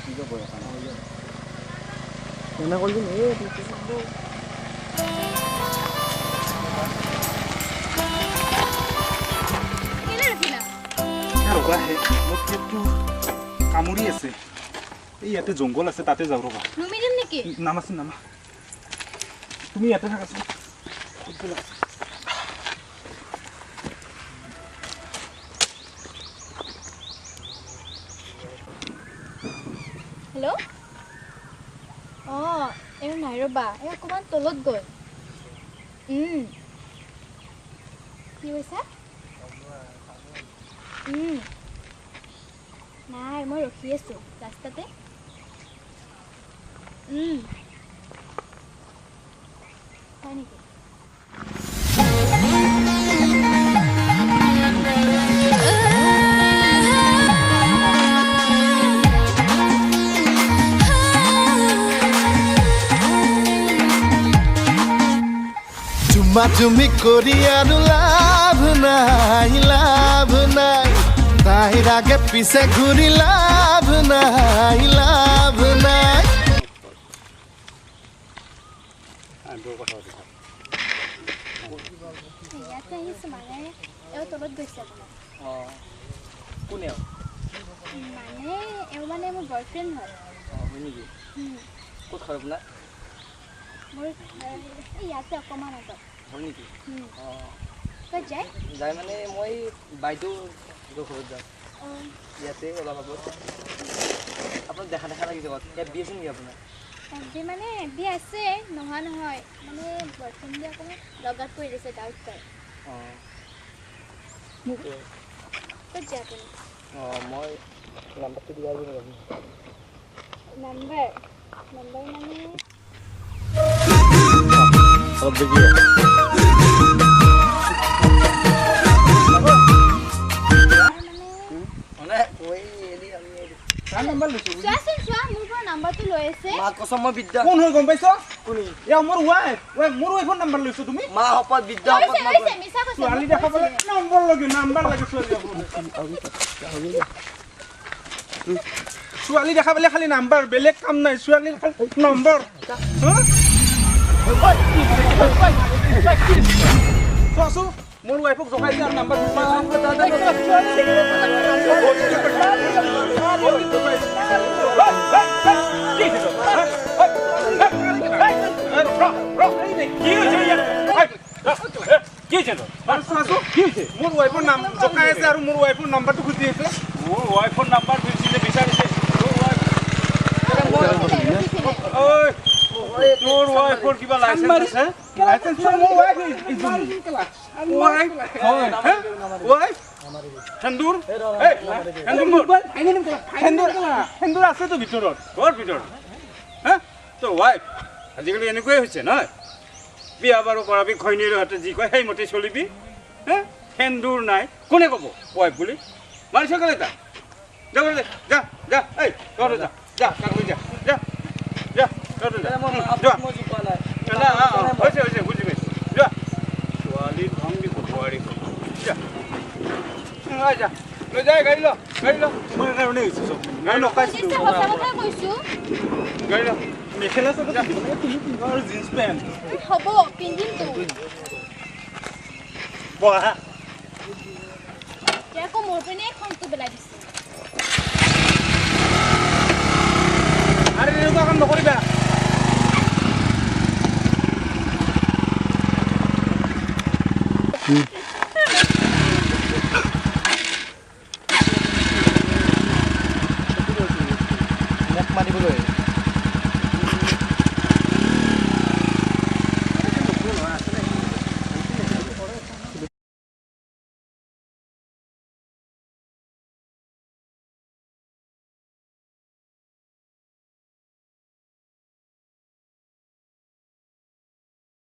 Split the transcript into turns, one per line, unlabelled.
কি ক'ব
এনে কৰি দিম এই
ৰ'বা হে, মোৰ পেটটো কামুৰি আছে। এই ইয়াতে জংঘল আছে, তাতে যাওঁ ৰ'বা।
নুমি দিম নেকি?
নামাচোন, নামা, তুমি ইয়াতে থাকাচোন।
হেল্ল', অঁ এওঁ নাই ৰ'বা, এই অকণমান তলত গ'ল। কি কৈছা? নাই, মই ৰখি আছোঁ ৰাস্তাতে। হয় নেকি?
চুমা চুমি করি আর লাভ নাই, লাভ নাই, তাইর আগে পিছে ঘুরি লাভ নাই, লাভ নাই।
ইয়াতে আহিছোঁ মানে এওঁ তলত গৈছে অকণমান।
অঁ, কোন এওঁ?
মানে এওঁ মানে মোৰ বয়ফ্ৰেণ্ড হয়।
অঁ, হয় নেকি? ক'ত ঘৰ আপোনাৰ?
মোৰ এই ইয়াতে অকণমান আগত।
হয় নেকি? অঁ।
ক'ত যায়?
যায় মানে মই বাইদেউ ঘৰত যাওঁ, ইয়াতে অলপ আগত। আপোনাক দেখা দেখা লাগিছে, ক'ত এফ বি আছে নেকি আপোনাৰ?
এফ বি মানে এফ বি আছে, নোহোৱা নহয়, মানে বয়ফ্ৰেণ্ডে অকণমান লগ আউট কৰি দিছে, ডাউট পায়।
অঁ,
ক'ত যায় আপুনি?
অঁ, মই নাম্বাৰটো দিয়া দিব আপুনি।
নাম্বাৰ? নাম্বাৰ মানে
অলপ দেখি
ছোৱালী দেখা পালে খালি নাম্বাৰ, বেলেগ কাম নাই। ছোৱালীৰ খালি নম্বৰ। চোৱাচোন, মোৰ ৱাইফক জগাই দিয়া আৰু নাম্বাৰ। মোৰ ৱাইফৰ নাম জকাই আছে আৰু মোৰ ৱাইফৰ নাম্বাৰটো খুজি আছে।
মোৰ ৱাইফৰ নাম্বাৰ খুজিছে, বিচাৰিছে। তোৰ ৱাইফৰ কিবা লাইচেন্স আছে?
লাইচেন্স মোৰ ৱাইফ ৱাইফ হয়, ৱাইফ
সেন্দুৰ,
সেন্দুৰ, সেন্দুৰ আছেতো ভিতৰত,
ঘৰ ভিতৰত। হা, তোৰ ৱাইফ আজিকালি এনেকুৱাই হৈছে নহয়, বিয়া বাৰু কৰাবি, ঘৈণীৰ হাতে যি কয় সেইমতে চলিবি। হে, সেন্দুৰ নাই, কোনে ক'ব ৱাইফ বুলি? মাৰিছ কেলে তাক? যা যা যা, এই তহঁতে যা, যা কাকু যা, যা যা তহঁতে যা। হৈছে হৈছে, বুজি পাইছোঁ, যোৱা। ছোৱালী ধং দিব বোৱাৰী, যা যা, লৈ যায় গাড়ী ল, গাড়ী ল।
তোমাৰ কাৰণে হৈছে চব, মই নকাইছিলোঁ।
গাড়ী ল,
মেখেলা চাদৰ তুমি পিন্ধা আৰু জিন্স পেণ্ট
হ'ব পিন্ধিমতো।
বহা।
আকৌ মোৰ পিনে খংটো পেলাই দিছে।
আৰে এনেকুৱা কাম নকৰিবা।
মোক মাৰিবলৈ